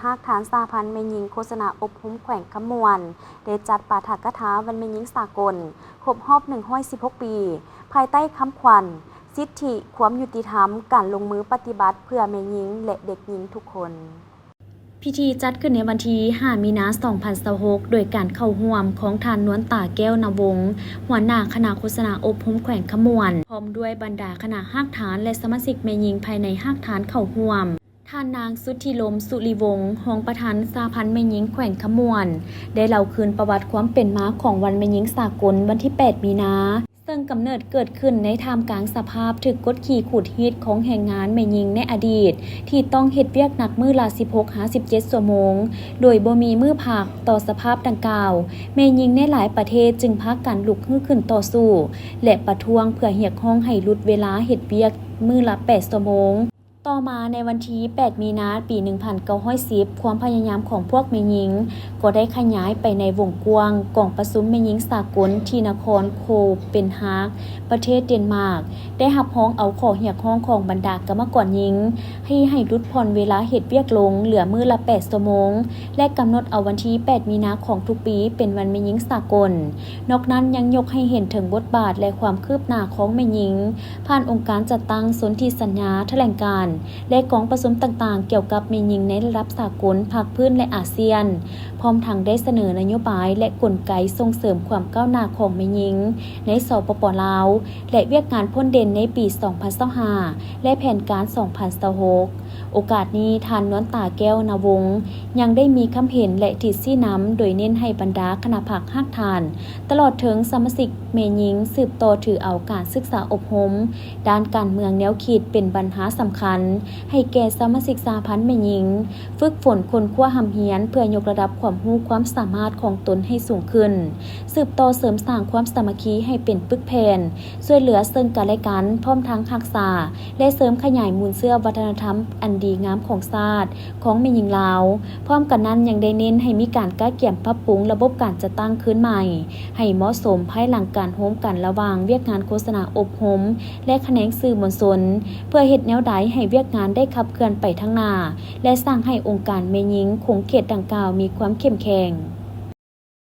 ຮາກຖານສະຫະພັນແມ່ຍິງໂຄສະນາອົບຮົມແຂວງຄຳມ່ວນ ໄດ້ຈັດປາຖະກະຖາວັນແມ່ຍິງສາກົນ ຄົບຮອບໜຶ່ງຮ້ອຍສິບຫົກປີ ພາຍໃຕ້ຄຳຂວັນ ສິດທິຄວາມຍຸຕິທຳ ການລົງມືປະຕິບັດເພື່ອແມ່ຍິງ ແລະ ເດັກຍິງທຸກຄົນ. ພິທີຈັດຂຶ້ນໃນວັນທີຫ້າມີນາສອງພັນຊາວຫົກ ໂດຍການເຂົ້າຮ່ວມຂອງທ່ານ ນວນຕາ ແກ້ວນາວົງ ຫົວໜ້າຄະນະໂຄສະນາອົບຮົມແຂວງຄຳມ່ວນ ພ້ອມດ້ວຍບັນດາຄະນະຮາກຖານ ແລະ ສະມາຊິກແມ່ຍິງພາຍໃນຮາກຖານເຂົ້າຮ່ວມ, ທ່ານນາງ ສຸດທິລົມ ສຸລິວົງ ຮອງປະທານສະຫະພັນແມ່ຍິງແຂວງຄຳມ່ວນ ໄດ້ເລົ່າຄືນປະຫວັດຄວາມເປັນມາຂອງວັນແມ່ຍິງສາກົນວັນທີແປດມີນາ ເຊິ່ງກຳເນີດເກີດຂຶ້ນໃນທ່າມກາງສະພາບຖືກກົດຂີ່ຂູດຮີດຂອງແຮງງານແມ່ຍິງໃນອະດີດ ທີ່ຕ້ອງເຮັດວຽກໜັກມື້ລະສິບຫົກຫາສິບເຈັດຊົ່ວໂມງ ໂດຍບໍ່ມີມື້ພັກ. ຕໍ່ສະພາບດັ່ງກ່າວ, ແມ່ຍິງໃນຫຼາຍປະເທດຈຶ່ງພາກັນລຸກຮືຂຶ້ນຕໍ່ສູ້ ແລະ ປະທ້ວງເພື່ອຮຽກຮ້ອງໃຫ້ຫຼຸດເວລາເຮັດວຽກມື້ລະແປດຊົ່ວໂມງ. ຕໍ່ມາໃນວັນທີແປດມີນາ ປີໜຶ່ງພັນເກົ້າຮ້ອຍສິບ ຄວາມພະຍາຍາມຂອງພວກແມ່ຍິງກໍໄດ້ຂະຫຍາຍໄປໃນວົງກວ້າງ. ກອງປະຊຸມແມ່ຍິງສາກົນທີ່ນະຄອນໂຄເປນຮາກ ປະເທດເດນມາກ ໄດ້ຮັບຮອງເອົາຂໍ້ຮຽກຮ້ອງຂອງບັນດາກຳມະກອນຍິງ ທີ່ໃຫ້ຫຼຸດຜ່ອນເວລາເຮັດວຽກລົງເຫຼືອມື້ລະແປດຊົ່ວໂມງ ແລະ ກຳນົດເອົາວັນທີແປດມີນາຂອງທຸກປີເປັນວັນແມ່ຍິງສາກົນ. ນອກນັ້ນຍັງຍົກໃຫ້ເຫັນເຖິງບົດບາດ ແລະ ຄວາມຄືບໜ້າຂອງແມ່ຍິງ ຜ່ານອົງການຈັດຕັ້ງ, ສົນທິສັນຍາ, ຖະແຫຼງການ ແລະ ກອງປະຊຸມຕ່າງໆ ກ່ຽວກັບແມ່ຍິງໃນລະດັບສາກົນ, ພາກພື້ນ ແລະ ອາຊຽນ, ພ້ອມທັງໄດ້ສະເໜີນະໂຍບາຍ ແລະ ກົນໄກສົ່ງເສີມຄວາມກ້າວໜ້າຂອງແມ່ຍິງໃນ ສປປ ລາວ ແລະ ວຽກງານພົ້ນເດັ່ນໃນປີສອງພັນຊາວຫ້າ ແລະ ແຜນການສອງພັນຊາວຫົກ. ໂອກາດນີ້, ທ່ານ ນວນຕາ ແກ້ວນາວົງ ຍັງໄດ້ມີຄຳເຫັນ ແລະ ທິດຊີ້ນຳ ໂດຍເນັ້ນໃຫ້ບັນດາຄະນະພັກຮາກຖານ ຕະຫຼອດເຖິງສະມາຊິກແມ່ຍິງ ສືບຕໍ່ຖືເອົາການສຶກສາອົບຮົມດ້ານການເມືອງແນວຄິດເປັນບັນຫາສຳຄັນ ໃຫ້ແກ່ສະມາຊິກສະຫະພັນແມ່ຍິງ, ຝຶກຝົນຄົ້ນຄວ້າຮ່ຳຮຽນເພື່ອຍົກລະດັບຄວາມຮູ້ຄວາມສາມາດຂອງຕົນໃຫ້ສູງຂຶ້ນ, ສືບຕໍ່ເສີມສ້າງຄວາມສາມັກຄີໃຫ້ເປັນປຶກແຜ່ນ, ຊ່ວຍເຫຼືອເຊິ່ງກັນແລະກັນ, ພ້ອມທັງຮັກສາ ແລະ ເສີມຂະຫຍາຍມູນເຊື້ອວັດທະນະທຳອັນດີງາມຂອງຊາດ ຂອງແມ່ຍິງລາວ. ພ້ອມກັນນັ້ນຍັງໄດ້ເນັ້ນໃຫ້ມີການກະກຽມປັບປຸງລະບົບການຈັດຕັ້ງຄືນໃໝ່, ໃຫ້ເໝາະສົມພາຍຫຼັງການໂຮມກັນລະຫວ່າງວຽກງານໂຄສະນາອົບຮົມ ແລະ ຂະແໜງສື່ມວນຊົນ, ເພື່ອເຮັດແນວໃດໃຫ້ວຽກງານໄດ້ຂັບເຄື່ອນໄປທາງໜ້າ ແລະ ສ້າງໃຫ້ອົງການແມ່ຍິງຂົງເຂດດັ່ງກ່າວມີຄວາມເຂັ້ມແຂງ.